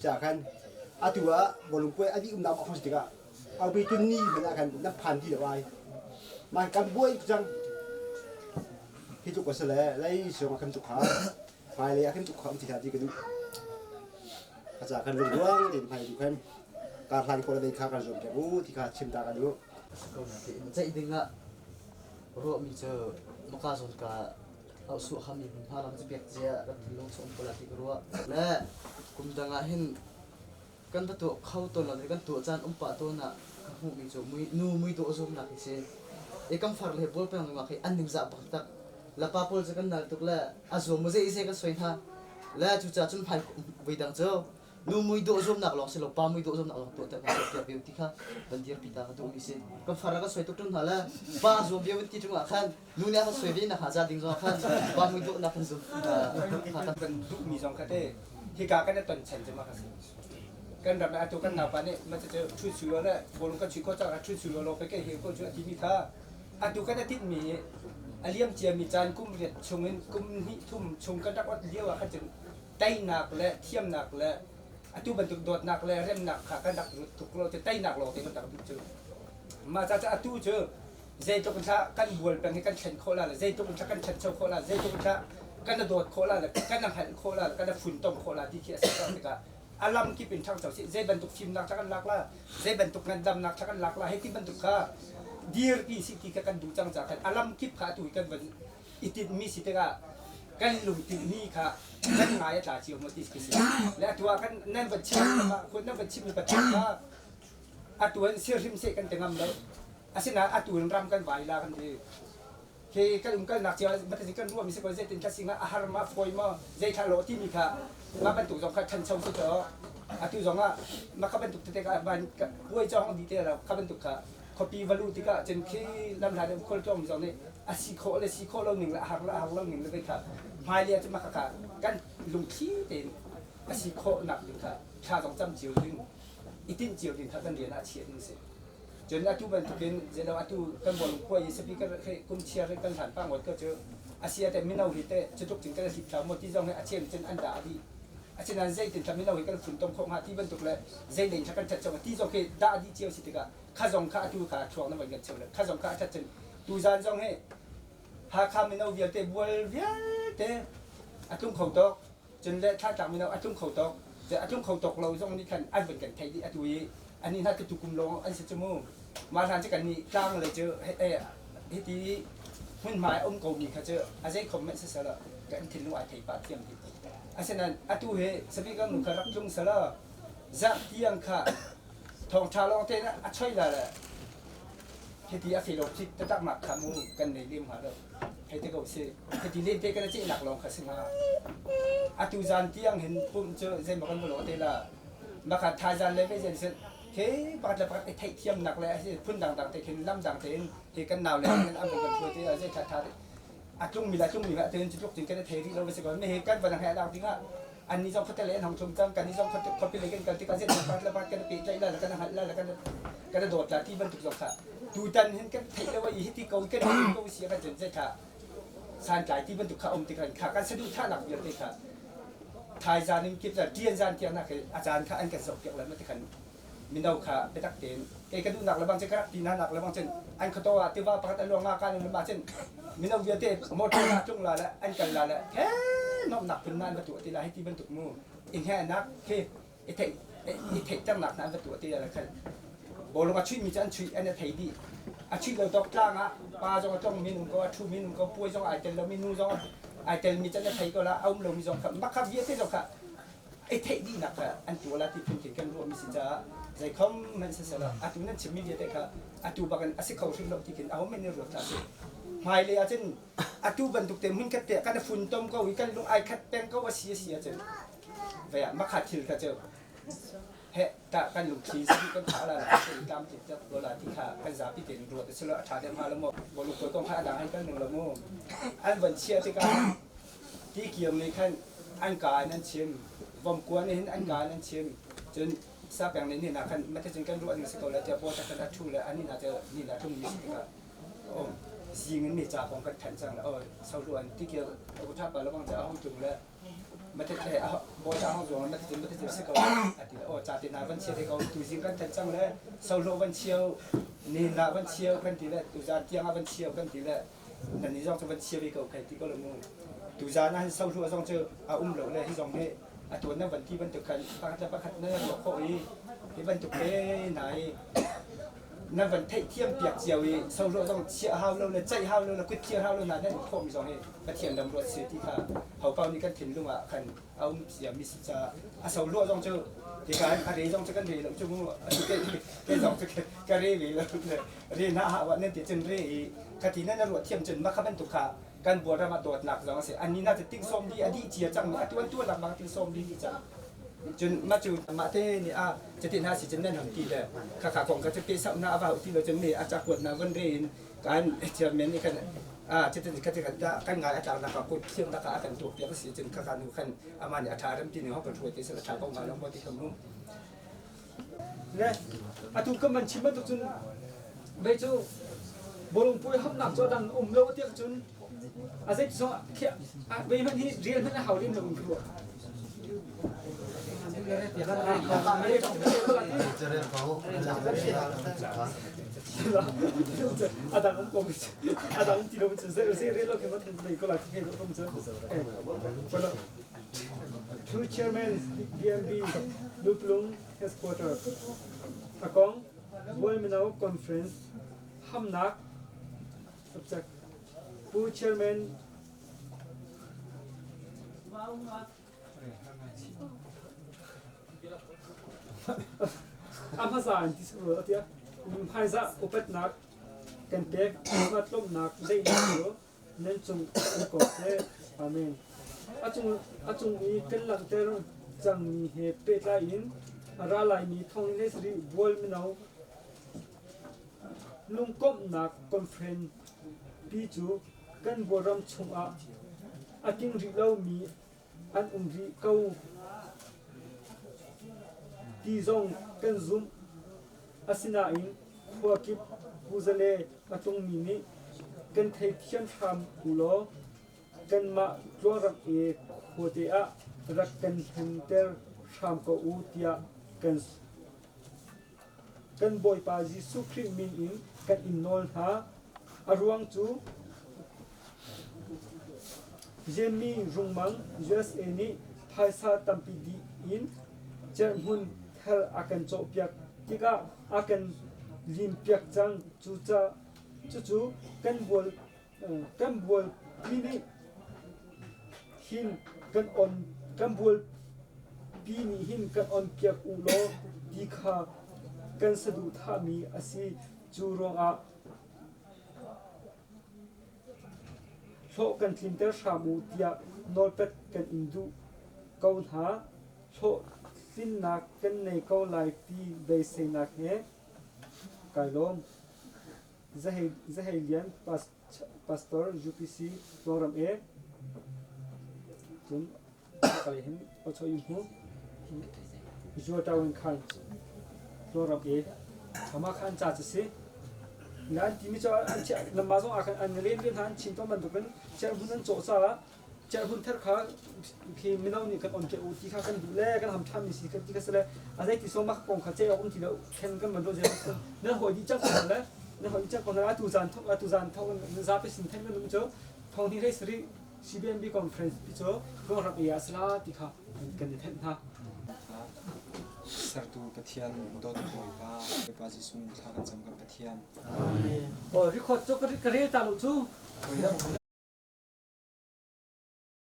Caah khan atu ah bawlung puai a dih umnak a hung si tikah aupi ni hmanh ah khan nan phan dih lo ai. Mah kan buai cang. Hi tluk a si le lei sung a kan tuk kha hmailei a kan tuk kha um ti hlah ti ka duh. Ka caah khan lungruang tein hmai tu khan kar hlan khawh le dei kha kan zuam piak u ti kha chim ta ka duh. Ceih ding ah ruahmi cu maka zawn ka Auhsuh hami hmunhma lam cu pek cia kan thinlung chung um ko lai ti ka ruah. Le kum dang ah hin kan va tuah kho tawn lo kan tuah caan um pah tawn ah ka hmuhmi cu mui, nu mui dawh zuamnak hi si. I kan far le he bual peng nungak hi an ningzah bak tak. Lapa pawl cu kan nal tuk le a zuam mu zei zei kan soi hna. Le cucaah cun hmai voi dang cu nu mui dawh zuamnak lawng si lo pa mui dawh zuamnak lawng tuah ter kan tuah piak ti kha van dirpi ta ka duhmi si kan far kan soi tuk ṭung hna le pa zuam viau ti ṭung ah khan nu nih a kan soi ve nak ha za ding zong khan pa mui dawh nak kan zum kan duhmi zong kha te hika kan i ton chan cu ma ka si kan ram atu kan naupa nih ma cu thu su lo le bawlung kan chui ko cang thu su lo lo pe ke he ko cu a timi kha atu kan a tinhmi a liam ciami caan kum riat chung in kum hnih thum chung kan rak ot lio ah khan cun teinak le thiamnak le atu bantuk dawtnak le remnak kha kan rak rut tuk lo cu teinak lawng te kan rak duh cu mah ca atu cu zeitluk in kan bual peng hi kan thlen khawh la le zeitluk in kan ṭhancho khawh la zeitluk in kan dawt khawh la le kan hngalh khawh la le kan funtom khawh la ti khi a si tikah a lam kip in ṭhangcho si zei bantuk fimnak ṭha kan lak la zei bantuk ngandamnak ṭha kan lak la hei ti bantuk kha dirpi si ti kha kan duh cang ca khan a lam kip kha atu hi kan van i tinhmi si tikah kan lungtinhmi kha kan ngai a tla cio maw ti khi si le atu ah kan nan van chim nan van chimmi pathian kha atu an sirhrim seh kan ti ngam lo asinain atu in ram kan vai la kan ti khi kan umkalnak cio matasin kan ruahmi si ko zeitin thla sing ah a har ma fawi maw zei thla lo timi kha mah bantuk zong kha ṭhancho si to atu zong ah mah kha bantuk tete kha van puai cawng di te lo kha bantuk kha khuapi va luh tikah cun khi lamhla deuh khualtlawng zong nih a si khawh le si khawh lo ning le a har le a har lo ning le kha hmailei ah cun mah kha kan lungthli tein a si khawh nak ding kha thla zong cam cio ding i tinh cio ding kha kan rian ah chiah ding si. Cun atu bantukin zeilo atu kan bawlung puai i sapi kan kum chiar kan hlan pa ngawt ko cu a si ah teh mino hi teh cutluk cun kan hlip thlau maw ti zong hi a chem cun an dah dih. Asinain zeitin thla mino hi kan funtom khawh hnga ti bantuk le zei lei thla kan ṭhat cio ti zong khi dah dih cio si tikah kha zong kha atu kha thluak na van kan cheu le kha zong kha a ṭhat cun tuzaan zong hi Hakha mino vialte bual vialte a tlung kho tuk cun le Thlatlang mino a tlung kho tuk a tlung kho tuk lo zong nih khan an van kan theih dih atu i ani hna tu kum lawng an si cu mu mah hlan cu kan nih tlang le cu hiti hmunhma a um ko mi kha cu a zei khom manh siseh law kan thinlung ai thei pah thiam dih asinain atu hi sapi kan nu kha rak tlung selaw zarh tiang kha thawngṭha lawng te a choi la le hiti a felo phit taktak nak kha mu kan nei lem hnga lo hei te ko si hiti len te kan ceh nak lawng kha si hnga atu zan tiang hin pum cu zeimaw kan lo te la maka thaizan le ve zen sin he pakhat le pakhat i theihthiam nak le phun dang dang te khin lam dang tein he kan nau le kan am kan hruai te zei tha tha a tlung mi la tlung mi la tein cu tluk tin kan thei rih lo si ko me he kan van he lak dingah annih zong khuate lei an hong tlung cang kannih zong khuapi lei kan kal tikah zeitin pakhat le pakhat kan i pehtlaih la le kan hngalh la le kan kan i dawt la ti bantuk zong kha tutan hin kan theih lo i hiti ko kan ko si kan cun zei kha santlai ti bantuk kha um tikah kha kan saduhthahnak vialte kha thaizan in kip ṭian zan tiang nak a caan kha an kan zohpiak le ma ti khan mino kha biatak tein kei ka duhnak le bang cun ka rak ti hna nak le bang cun an khuato ah tiva pakhat a luang nga ka le ma cun mino vialte motor ah tlung la le an kal la le he nomnak phun na an va tuah ti la hi ti bantuk mu i hngehnak khi i theih i theihternak hna an va tuah ti la khan bawlung a chuih mi cu an chuih an i thei dih a chuih lo tawk tlang ah pa zong a tlong mi nung ko a thu mi nung ko puai zong ai tel lo mi nu zong ai tel mi can a thei ko la a um lo mi zong kha makha vialte zong kha i theih dihnak kha an tuah la ti phun khin kan ruahmi si caah zeikhom hmanh siseh atu nan chimmi vialte kha atu bak in a si kho hrim lo ti khin aho men nih ruat hlah sih. Hmailei ahcun atu bantuk te hmun khat te kan i funtom ko i kan lung ai khat peng ko a si a si ahcun vei ah makha thil kha cu he ta kan lungthli si kan thah la la tlam tling tak ko la ti kha kan zapi tein ruat a si lo a ṭha deuh hnga lo maw bawlung kawi kong kha a dang ai kal ning lo mu an van chiah tikah Tikir nih khan an kaa in an chim, vomkua nih hin an kaa in an chim. Cun sapeng nih nih khan maticun kan ruah ning si ko lai tiah paw khan a ṭhu le anih hna cu ni hna tlungmi si tikah um zing in mi ca kong kan thanh cang le oh sohlu an tikir u ṭha pa le bang cu a hung tlung le. Matete bawi ta hong zuang matete matete si ko ati o ca te na van chia te ko tu zing kan tan cang le solo van chiao ni na van chiao kan ti le tu zan tiang van chiao kan ti le nan ni zong cu van chia ve ko kai ti ko lo mu tu zan ah hin solo zong cu a um lo le hi zong hi a tuan na van ti bantuk khan pakhat le pakhat na ruah khawh i hi bantuk te nai na van theihthiam piak cio i sohluah zong chiah hau lo le ceih hau lo le kut thiar hau lo hna nan khawhmi zong hi Pathian lam ruat si ti kha hopau nih kan thinlung ah khan a um cia mi si caah a sohluah zong cu hika a re zong cu kan re lo cu mu ke ke zong cu ka re ve lo re na ha wa nan ti cun re i khati nan ruah thiam cun makha bantuk kha kan bual ram ah dawtnak zong a si ani na cu ting sawm li a dih cia cang a tuan tuan nak ting sawm li ni cang cun mah cu mah te nih a cutin ha si cun nan ham ti le khakha kong kha cu pe sau na ava ti lo cun me a cakuat na von re in kan chairman nih khan a cutin kha kan kan ngai a tlak nak ko thiam tak a kan tuak piak si cun khakha nu khan ama nih a tha rem ti ning ho kan hruai te sel a tha ko nga lo mo ti kam mu Le atu kan man chim bantuk cun vei cu bawlung puai hamnak cu a dang um lo tiah cun a zei zong vei hmanh hi rial hmanh a hau lem lo in ka ruah. A dang um ko a dang ti lo cun zei rel lo khi ma than ko la khi ko cun. Two chairman DMB Luplung Headquarter A kong Bual Mino Conference hamnak subject Pu Chairman A hmasa in ti tiah hmaizah upatnak kan pek tlawmnak zeihmanh cu nan cung um ko seh. Amen. A cung, a cung i kan langhter cangmi he pehtlai in a ra laimi thong le sarih bual mino lungkomhnak conference pi cu kan bualram chungah a tling rih lomi an um rih ko ti zong kan zumh. Asinain khua kip kuzale a tlungmi nih kan theithiam hram u law kanmah tluangram i khuate ah rak kan hlenter hram ko u tiah kan kan Bawipa Jesuh Khrih min in kan in nawl hna. A ruang cu Jemmy Rungmang USA nih phaisa tampi dih in cerhmun thar a kan cawhpiak tikah a kan limpiak cang. Cucu kan bual kan bualpi nih hin kan on kan bualpi nih hin kan onpiak u law ti kha kan saduhthahmi a si. Cu ruangah Hlawh kan tlinter hram u tiah nawlpet kan in duh ko hna. Hlawhtlinnak kan nei ko lai ti beiseinak he kai lawm. Zahei Lian Pastor UPC Tluangram E. Cun kalei hin Ocho Yu Hmu Zuatawin Khan Tluangram E. Amah kha an ca cu si. An timi cu an chiah lamma zong ah khan an len len hna an chim tawn bantukin cerhmun an cawh caah cerhmun thar kha khi mino nih kan on ke u ti kha kan duh le kan ham ṭhan mi si kan ti kha si le a zei ti so mak kong kha ce awk um ti lo khen kan van ruah zel nan hawi dih cang ko le nan hawi dih cang ko na atu zan thok atu zan thok zapi sin then kan um cu thong ni hlei sari CBMB conference pi cu ruang i a sila ti kha kan i thenh hna. Sertu Pathian dawt Bawipa, Bawipa Jesuh min thla kan cam kan Pathian. Oh, record cu ka rel ta lo cu.